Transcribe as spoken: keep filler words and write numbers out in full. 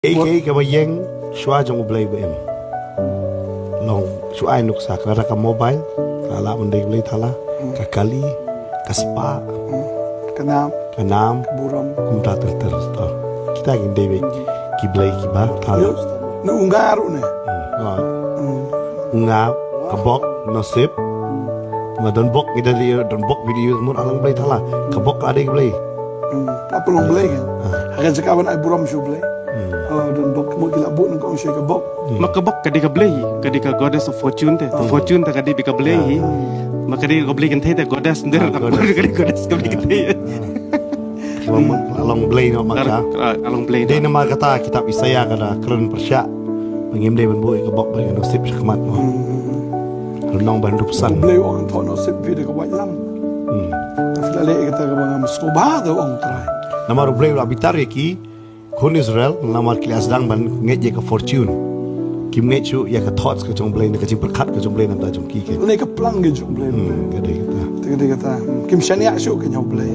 Ei, ei, kaba ïeng shuwa jong U Blei ba im. Long shuwa ai nuksa ka la ka mobile, ka la ban dei Blei thala, ka kali, ka spah, Ka nam, ka nam, burom. Kumta ter ter sto. Kita ki dei ba ki Blei kiba thala. Na u nga ruh ne. Nga, ka bok, nasib. Nga don bok, ngi don bok video mur alang Blei thala. Ka bok ka dei Blei. Apa long Blei kan? Ha ka jaka ban ai burom shu Blei. Oh, don bok mo ki la buh nang kong shu ka bok. Ma ka bok ka dei ka Blei, ka dei ka goddess of fortune te. Fortune te ka dei ka Blei. Ma ka dei ka Blei kan te goddess nder ka dei goddess ka Blei kan te. Long Blei no ma ka. Long Blei. Dei nama kata kitab Isaiah ka da kren pyrshah. Ngim dei ban buh ka bok ban nasib shakhmat mo. Rnong ban rup sang. Blei ong tho nasib vi da ka wait lam. Fila le kata ka bang am skoba da ong trai. Namar U Blei la bitar ïa ki khun Israel, namar ki la sdang ban ngeit ïa ka fortune. Kim ngeit shuh ïa ka thoughts ka jong Blei, ne ka jingpyrkhat ka jong Blei namar jong ki ke. Ne ka plan ka jong Blei. Ka dei kata. Te ka dei kata. Kim shaniah shuh ka jong Blei.